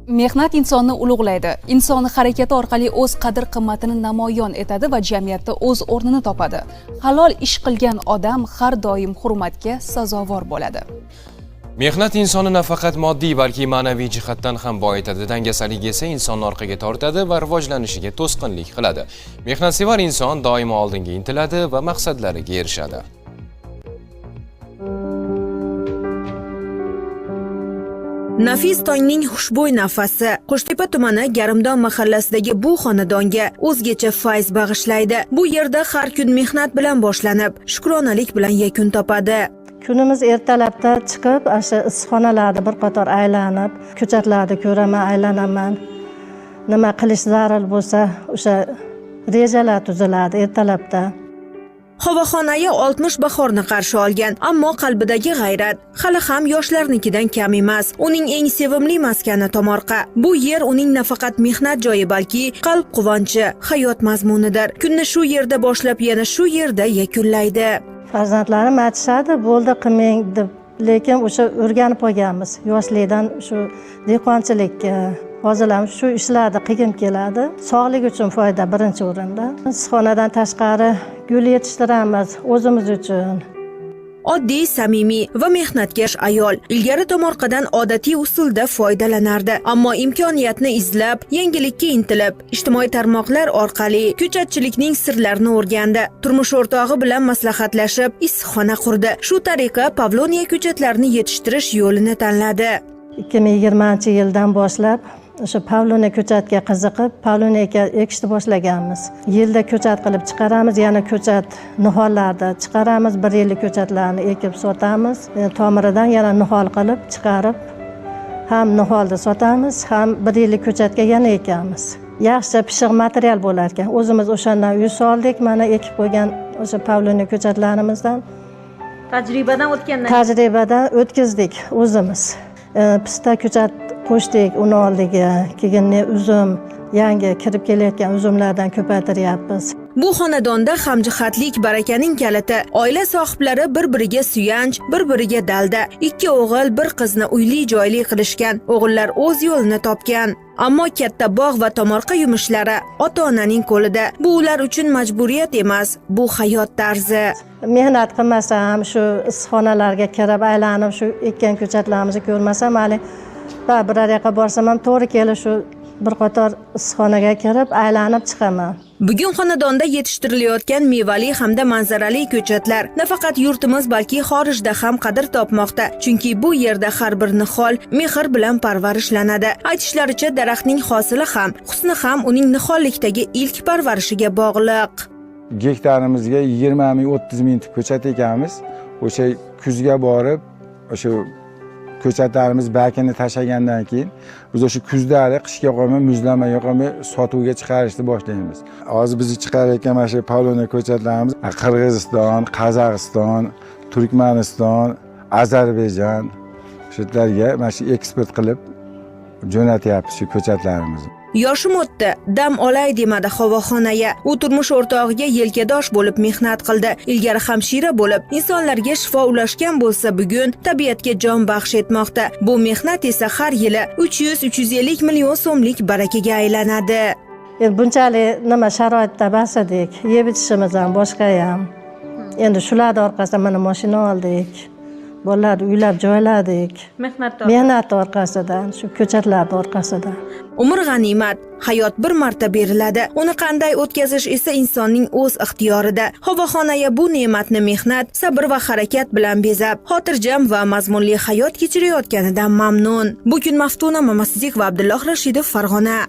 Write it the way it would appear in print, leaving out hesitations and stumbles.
Mehnat insonni ulug'laydi. Inson harakati orqali o'z qadr-qimmatini namoyon etadi va jamiyatda o'z o'rnini topadi. Halol ish qilgan odam har doim hurmatga sazovor bo'ladi. Mehnat insonni nafaqat moddiy, balki ma'naviy jihatdan ham boyitadi. Dangasalik esa insonni orqaga tortadi va rivojlanishiga to'sqinlik qiladi. Mehnatsevar inson doimo oldinga intiladi va maqsadlariga erishadi. Nafis tongning xushbo'y nafasi Qo'shtepa tumani Garimdon mahallasidagi bu xonadonga o'zgacha fayz bag'ishlaydi. Bu yerda har kun mehnat bilan boshlanib, shukronalik bilan yakun topadi. Kunimiz ertalabda chiqib, o'sha issiqxonalarni bir qator aylanib, ko'chatlarni ko'raman, aylanaman. Nima qilish zarur bo'lsa, o'sha rejalar tuziladi ertalabda. Havoxonaya 60 bahorni qarshi olgan, ammo qalbidagi g'ayrat hali ham yoshlarnikidan kam emas. Uning eng sevimli maskani tomorqa. Bu yer uning nafaqat mehnat joyi, balki qalb quvonchi, hayot mazmunidir. Kunni shu yerda boshlab, yana shu yerda yakunlaydi. Farzandlarim aytishadi, bo'ldi qilmang deb, lekin o'sha o'rganib qolganmiz yoshlikdan shu dehqonchilikka. Hozir ham shu ishlarni qilgim keladi. Sog'lik uchun foyda birinchi o'rinda. Issiqxonadan tashqari gul yetishtiramiz o'zimiz uchun. Oddiy, samimiy va mehnatkash ayol ilgari tomorqadan odatiy usulda foydalanardi, ammo imkoniyatni izlab, yangilikka intilib, ijtimoiy tarmoqlar orqali ko'chatchilikning sirlarini o'rgandi. Turmush o'rtog'i bilan maslahatlashib, issiqxona qurdi. Shu tariqa pavloniya ko'chatlarini yetishtirish yo'lini tanladi. 2020-yildan boshlab o'sha pavloniya ko'chatga qiziqib, pavloniya ekishni boshlaganmiz. Yilda ko'chat qilib chiqaramiz, yana ko'chat nihollarni chiqaramiz, bir yillik ko'chatlarni ekib sotamiz. Tomiridan yana nihol qilib chiqarib, ham niholni sotamiz, ham bir yillik ko'chatga yana ekamiz. Yaxshi pishiq material bo'lar ekan. O'zimiz o'shandan uy soldik, mana ekib qo'ygan o'sha pavloniya ko'chatlarimizdan. Tajribadan o'tgandan. Tajribadan o'tkazdik o'zimiz. Pista ko'chat qo'shdik uni oldiga, keyin uzum, yangi kirib kelayotgan uzumlardan ko'paytiryapmiz. Bu xonadonda hamjihatlik barakaning kaliti. Oila sohiblari bir-biriga suyanch, bir-biriga dalda. 2 o'g'il, bir qizni uyli joyli qilishgan. O'g'illar o'z yo'lini topgan. Ammo katta bog' va tomorqa yumushlari ota-onaning qo'lida. Bu ular uchun majburiyat emas, bu hayot tarzi. Mehnat qilmasam, shu issiqxonalarga kirib aylanib, shu ekkan ko'chatlarimizni ko'rmasam, hali biror yoqqa borsam ham to'g'ri kelib shu bir qator issiqxonaga kirib aylanib chiqaman. Bugun xonadonda yetishtirilayotgan mevali hamda manzarali ko'chatlar nafaqat yurtimiz, balki xorijda ham qadr topmoqda. Chunki bu yerda har bir nihol mehr bilan parvarishlanadi. Aytishlaricha, daraxtning hosili ham, husni ham uning nihollikdagi ilk parvarishiga bog'liq. Gektarimizga 20 ming, 30 ming tup ko'chat ekamiz. O'sha kuzga borib, o'sha ko'chatlarimiz bakini tashlagandan keyin biz o'sha kuzda qishga qolmay, muzlamaga qolmay sotuvga chiqarishni boshlaymiz. Hozir biz chiqarayotgan mana shu pavloniya ko'chatlarimiz Qirg'iziston, Qozog'iston, Turkmaniston, Ozarbayjon shu yerlarga mana shu eksport qilib jo'natyapmiz shu ko'chatlarimizni. Yoshim o'tdi, dam olay demadi Havoxonaya. U turmush o'rtog'iga yelkadosh bo'lib mehnat qildi. Ilgari hamshira bo'lib, insonlarga shifo ulashgan bo'lsa, bugun tabiatga jon baxsh etmoqda. Bu mehnat esa har yili 300-350 million so'mlik barakaga aylanadi. Endi bunchalik nima sharoitda bas edik, yeb ichishimiz ham boshqa ham. Endi shularni orqasidan mana mashina oldik. Bolalarni uylab joyladik. Mehnat orqasidan, shu ko'chatlarning orqasidan. Umr g'animat, hayot bir marta beriladi. Uni qanday o'tkazish esa insonning o'z ixtiyorida. Havoxonaya bu ne'matni mehnat, sabr va harakat bilan bezab, xotirjam va mazmunli hayot kechirayotganidan mamnun. Bu kun Maftuna Mamasidiq va Abdulloh Rashidov, Farg'ona.